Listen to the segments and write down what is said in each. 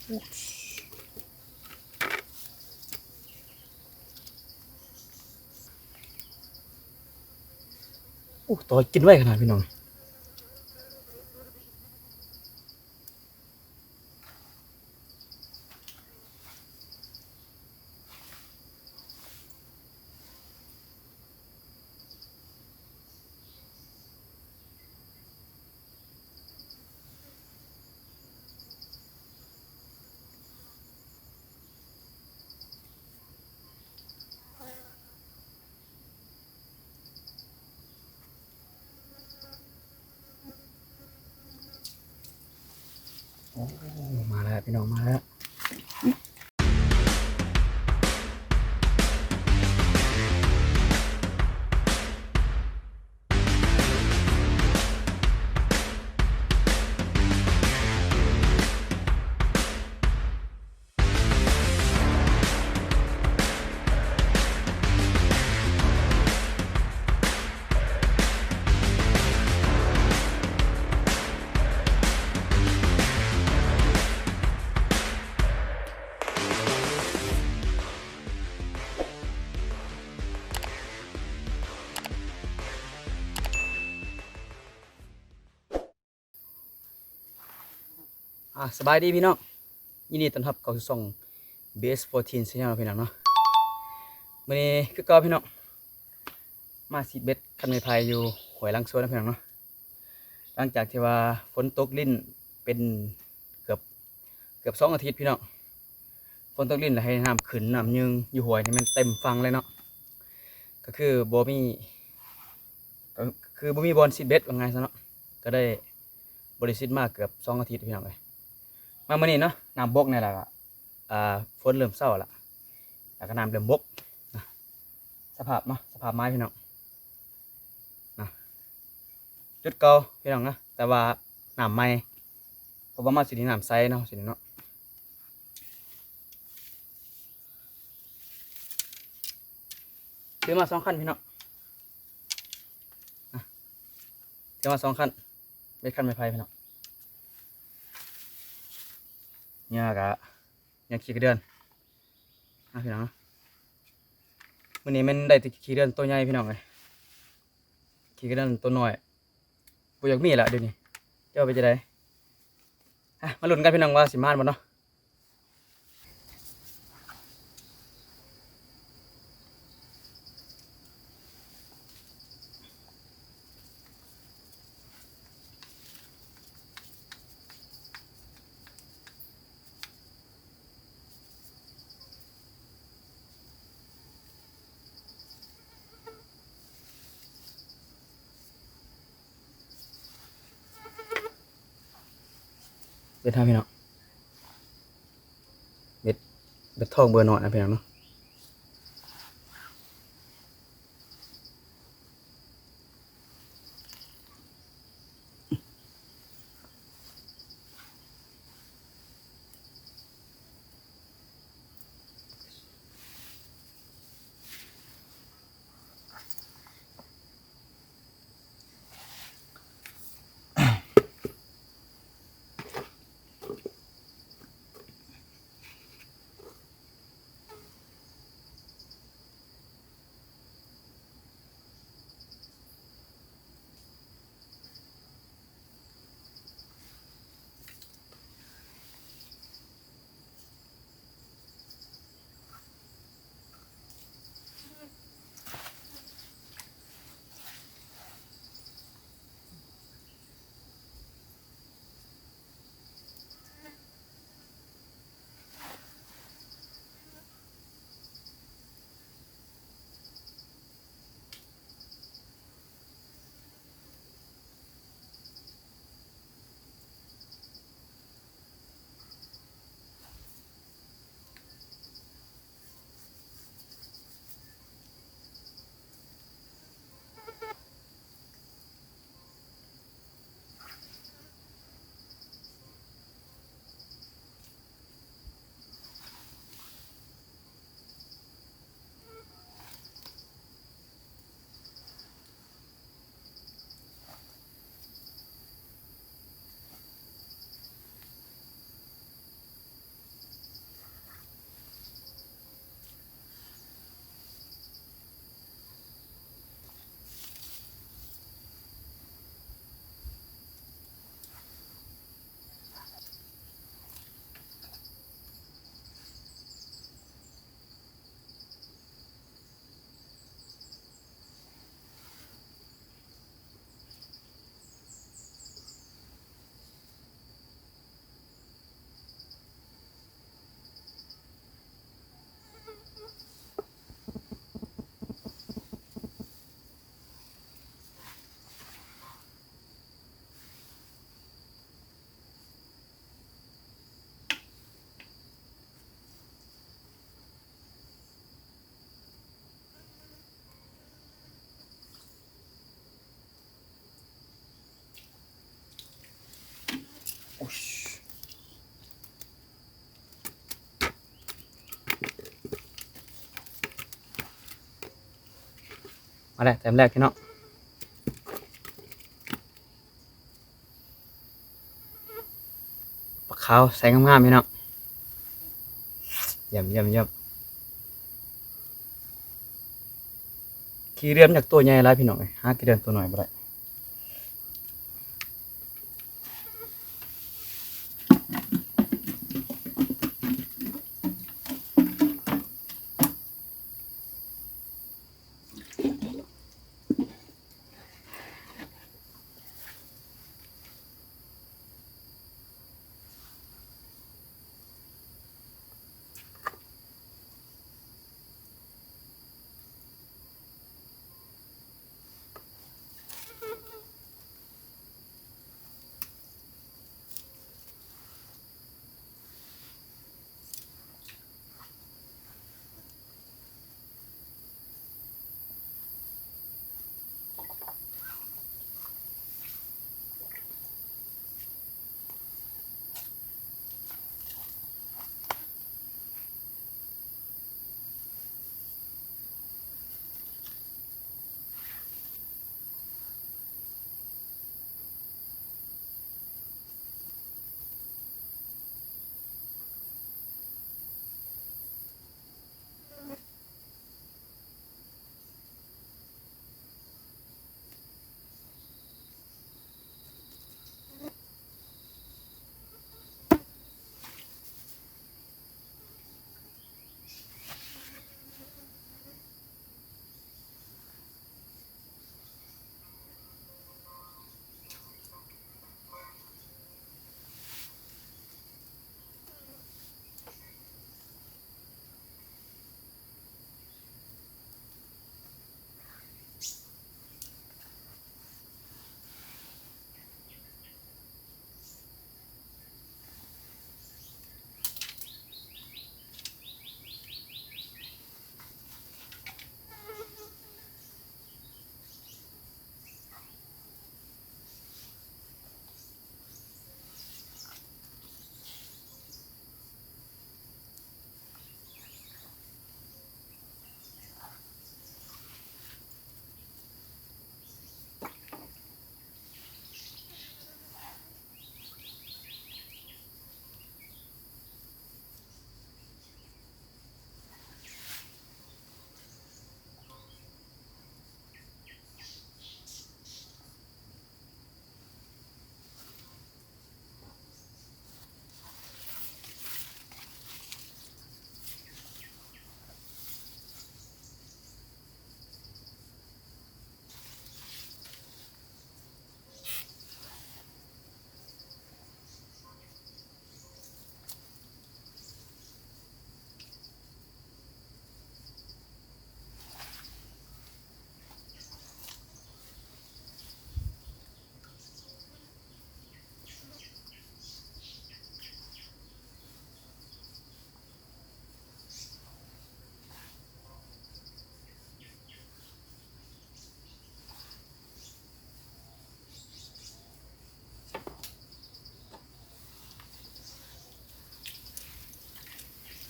ໂອ້ ຕໍ່ກິນໄວຂະໜາດພີ່ນ້ອງ. ໂອ້ ມາແລ້ວພີ່ນ້ອງ ມາແລ້ວ. ອ່າ ສະບາຍດີພີ່ນ້ອງ ຍິນດີຕ້ອນຮັບເຂົ້າສູ່ຊ່ອງ ບີເອັສ ໂຟທີນ ແຊນແນລ ພີ່ນ້ອງເນາະ. ມື້ນີ້ຄືເກົ່າພີ່ນ້ອງ ມາຊິດເບັດຄັນໄມ້ໄຜ່ຢູ່ຫ້ວຍຫຼັງສວນນະພີ່ນ້ອງເນາະ. ຫຼັງຈາກທີ່ວ່າຝົນຕົກລິນເປັນເກືອບ ເກືອບສອງອາທິດພີ່ນ້ອງ ຝົນຕົກລິນແລ້ວໃຫ້ນ້ຳຂຶ້ນນ້ຳຍືງຢູ່ຫ້ວຍນີ້ແມ່ນເຕັມຝັ່ງເລີຍເນາະ. ກໍຄືບໍ່ມີ ກໍຄືບໍ່ມີບ່ອນຊິດເບັດວ່າງ່າຍຊະເນາະ ກໍໄດ້ບໍ່ໄດ້ຊິດມາເກືອບສອງອາທິດພີ່ນ້ອງເອີຍ. ມາມື້ນີ້ເນາະ ນ້ຳບົກນີ້ແຫຼະ ອ່າ ຝົນເລີ່ມເຊົາລະ ແລ້ວກໍນ້ຳເລີ່ມບົກນະ. ສະພາບເນາະ ສະພາບໝາຍພີ່ນ້ອງນະ ຈຸດເກົ່າພີ່ນ້ອງນະ ແຕ່ວ່ານ້ຳໃໝ່ ເພາະວ່າມາຊິໄດ້ນ້ຳໃສເນາະ ຊິໄດ້ເນາະ. ຊື້ມາສອງຄັນພີ່ນ້ອງນະ ຊື້ມາສອງຄັນ ເບັດຄັນໄມ້ໄຜ່ພີ່ນ້ອງ. ເຫຍື່ອກະ ເຫຍື່ອຂີ້ກະເດືອນ ອ່ະ ພີ່ນ້ອງເນາະ. ມື້ນີ້ແມ່ນໄດ້ແຕ່ຂີ້ກະເດືອນໂຕໃຫຍ່ພີ່ນ້ອງເອີຍ ຂີ້ກະເດືອນໂຕນ້ອຍບໍ່ຢາກມີລະດຽວນີ້ ເຈົ້າເປັນຈັ່ງໃດ? ອ່ະ ມາລຸ້ນກັນພີ່ນ້ອງວ່າຊິມານບໍ່ເນາະ. ເບັດເຮົາພີ່ນ້ອງ ເບັດ ເບັດທອງເບີນ້ອຍນະພີ່ນ້ອງເນາະ. ເ ມາແລ້ວ ແຕ້ມແລກພີ່ນ້ອງ. ປາຂາວໃສ່ງາມໆ ພີ່ນ້ອງ. ຢ້ຽມ ຢ້ຽມ ຢ້ຽມ. ຂີ້ເລື່ອນຢາກໂຕໃຫຍ່ຫຼາຍພີ່ນ້ອງເອີຍ ຫາຂີ້ເລື່ອນໂຕນ້ອຍບໍ່ໄດ້.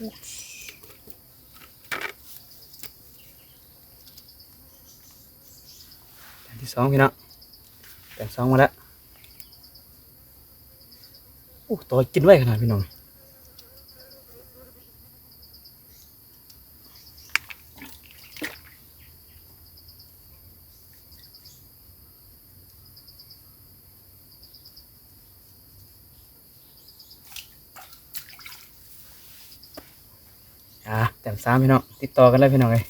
แต้มที่สองพี่น้อง แต้มสองมาแล้ว โอ้ ต่อกินไวขนาดพี่น้อง อ่า แต้มสามพี่น้อง ติดต่อกันเลยพี่น้องเอ้ย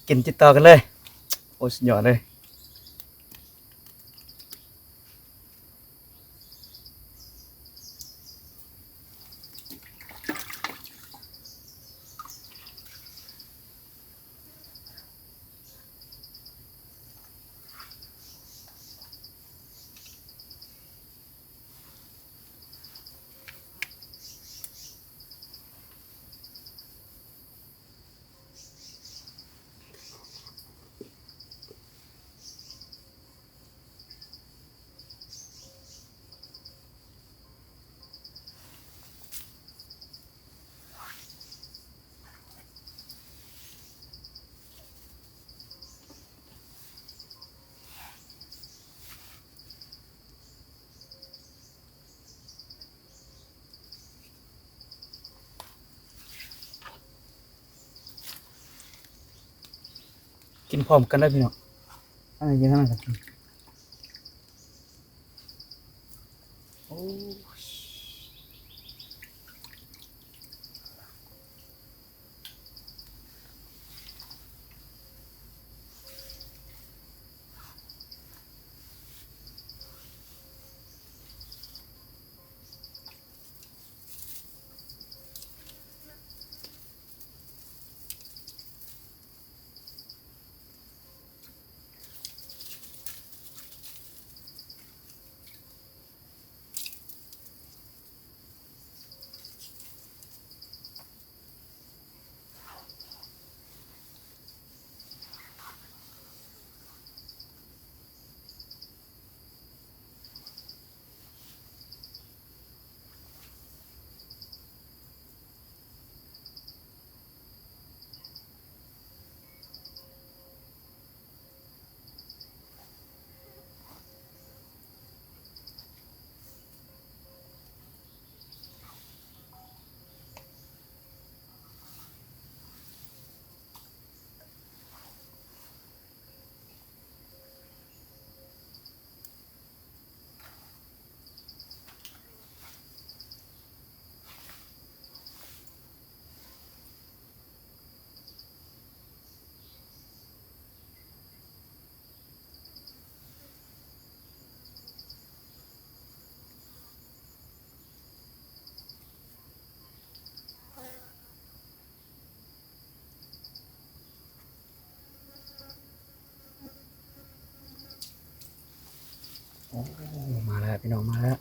กินติดต่อกันเลย โอ้ สุดยอดเลย โ ກິນພ້ອມກັນເດີພີ່ນ້ອງ. ອັນນີ້ກິນທາງນັ້ນກໍກິນ. ໂອ້ຍ. ໂອ້ ມາແລ້ວພີ່ນ້ອງ ມາແລ້ວ.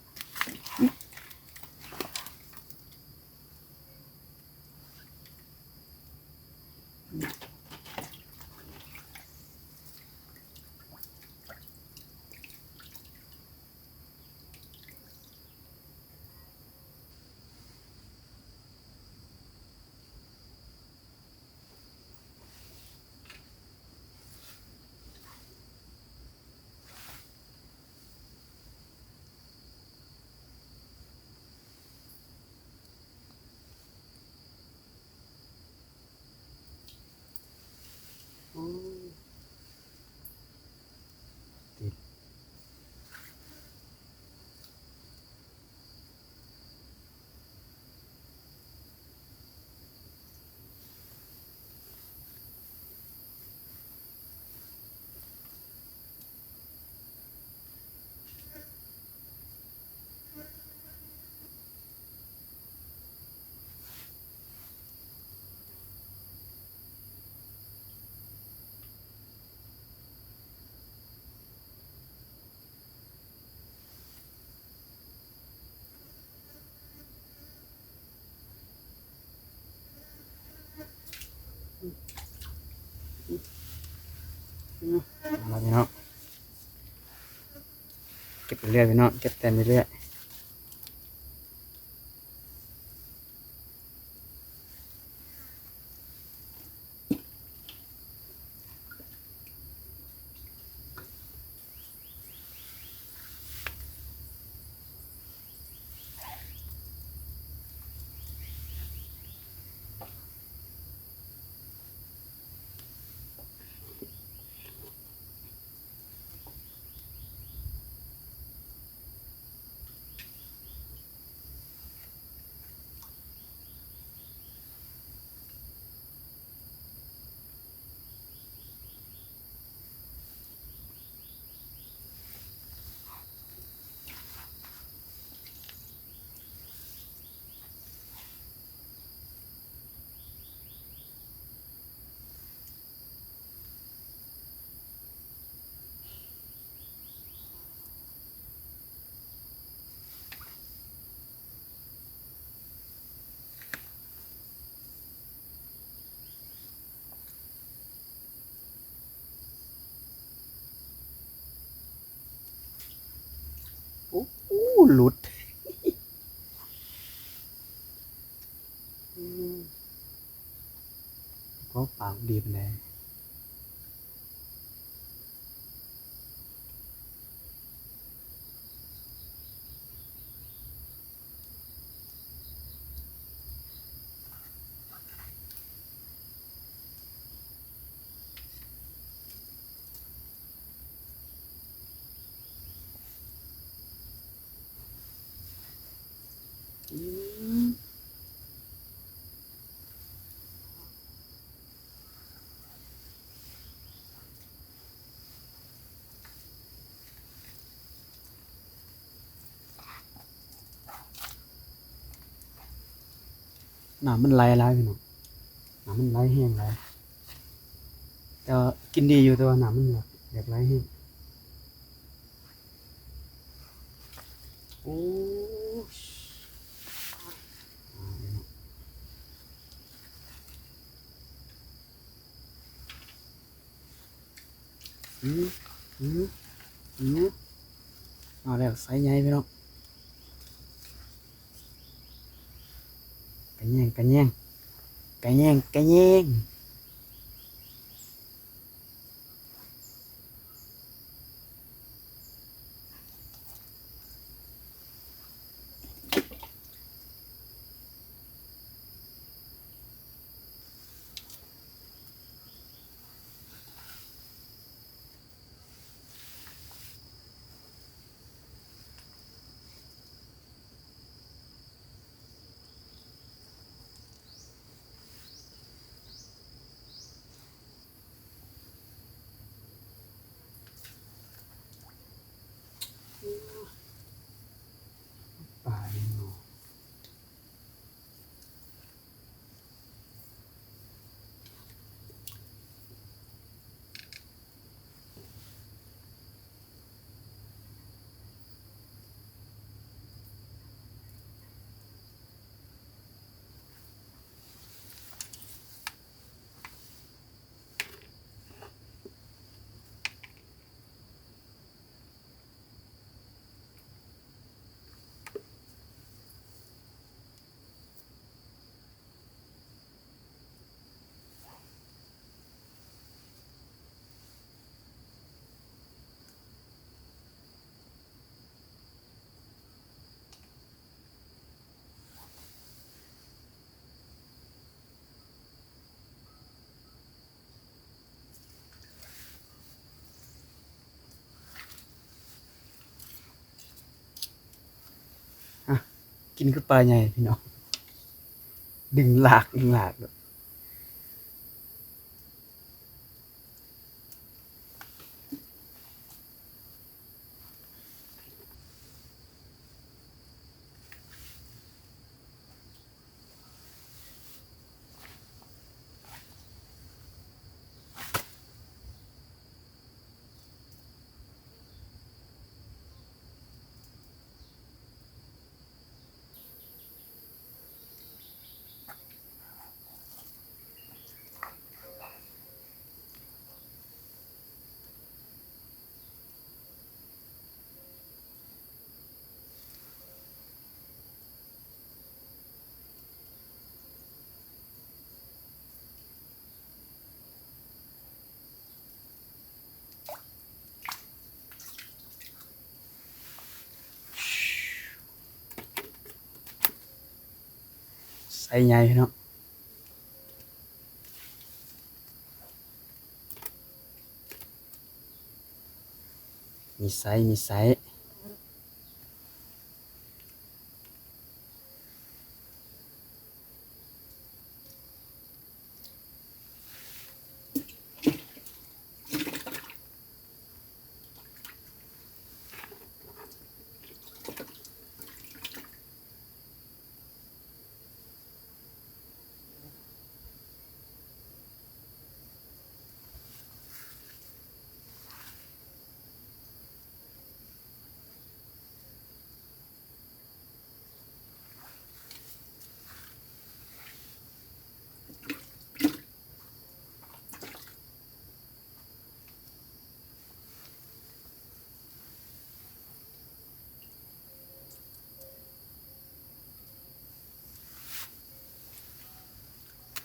ເອົາລະພີ່ນ້ອງ ເກັບໄປເລື້ອຍພີ່ນ້ອງ ເກັບແຕ້ມໄປເລື້ອຍ. ໂອ້ ຫຼຸດ ອືມ ກໍປາກດີປານໃດ. ໂ ອືມ ນ້ຳມັນໄຫຼຫຼາຍພີ່ນ້ອງ ນ້ຳມັນໄຫຼແຮງຫຼາຍ ແຕ່ວ່າກິນດີຢູ່ ແຕ່ວ່ານ້ຳມັນຢາກ ຢາກໄຫຼແຮງ. ໂອ້ຍ ອືມ ອືມ ອືມ ເອົາແລ້ວ ໄຊໃຫຍ່ພີ່ນ້ອງ ກະແຍງ ກະແຍງ ກະແຍງ ກະແຍງ. ປາເນາະ. ກິນຄືປາໃຫຍ່ພີ່ນ້ອງ ດຶງລາກ ດຶງລາກ. ໄຊໃຫຍ່ເນາະ. ມີໄຊ ມີໄຊ.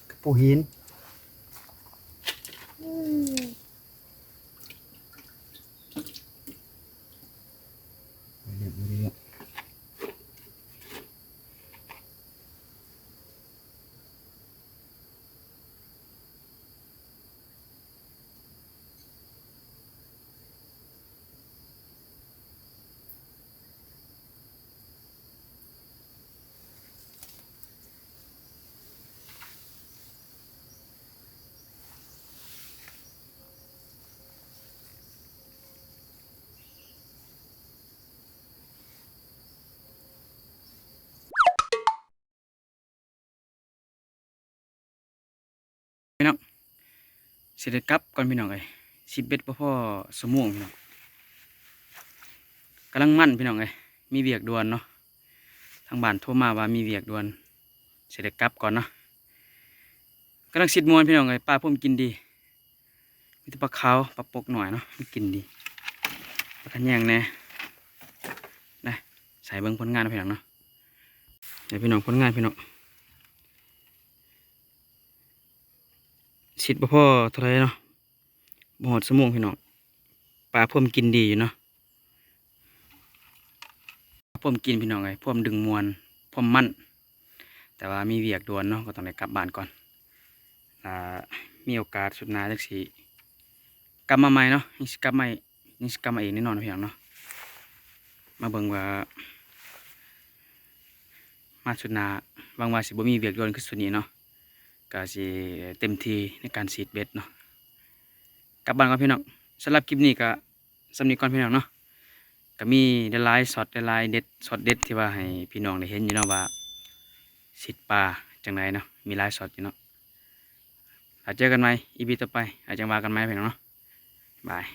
ກະປູຫີນ. ຊິໄດ້ກັບກ່ອນພີ່ນ້ອງເອີຍ ຊິດເບັດບໍ່ພໍຊົ່ວໂມງພີ່ນ້ອງ ກຳລັງໝັ້ນພີ່ນ້ອງເອີຍ ມີວຽກດ່ວນເນາະ ທາງບ້ານໂທມາວ່າມີວຽກດ່ວນ ຊິໄດ້ກັບກ່ອນເນາະ ກຳລັງຊິດມ່ວນພີ່ນ້ອງເອີຍ ປາພົມກິນດີ ມີແຕ່ປາຂາວ ປາປົກນ້ອຍເນາະ ມັນກິນດີ ປາຂະແຍງແດ່ ໄດ້ ໃສ່ເບິ່ງຜົນງານເນາະພີ່ນ້ອງເນາະ ໃຫ້ພີ່ນ້ອງຜົນງານພີ່ນ້ອງ ຊິດບໍ່ພໍເທົ່າໃດເນາະ ບໍ່ຮອດຊົ່ວໂມງພີ່ນ້ອງ ປາພົມກິນດີຢູ່ເນາະ ພົມກິນພີ່ນ້ອງເອີຍ ພົມດຶງມ່ວນ ພົມໝັ້ນ ແຕ່ວ່າມີວຽກດ່ວນເນາະ ກໍຕ້ອງໄດ້ກັບບ້ານກ່ອນ ຖ້າມີໂອກາດຊຸດໜ້າຈັ່ງຊິກັບມາໃໝ່ເນາະ ຍັງຊິກັບມາ ຍັງຊິກັບມາອີກແນ່ນອນພີ່ນ້ອງເນາະ ມາເບິ່ງວ່າ ມາຊຸດໜ້າ ຫວັງວ່າຊິບໍ່ມີວຽກດ່ວນຄືຊຸດນີ້ເນາະ ກໍຊິເຕັມທີ່ໃນການຊິດເບັດເນາະ ກັບບ້ານກ່ອນພີ່ນ້ອງ ສຳລັບຄລິບນີ້ກໍສ່ຳນີ້ກ່ອນພີ່ນ້ອງເນາະ ກໍມີຫຼາຍໆຊັອດ ຫຼາຍໆເດັດ ຊັອດເດັດທີ່ວ່າໃຫ້ພີ່ນ້ອງໄດ້ເຫັນຢູ່ເນາະວ່າ ຊິດປາຈັ່ງໃດເນາະ ມີຫຼາຍຊັອດຢູ່ເນາະ ແລ້ວເຈີກັນໃໝ່ ອີພີຕໍ່ໄປ ອາດຈັ່ງວ່າກັນໃໝ່ພີ່ນ້ອງເນາະ ບາຍ.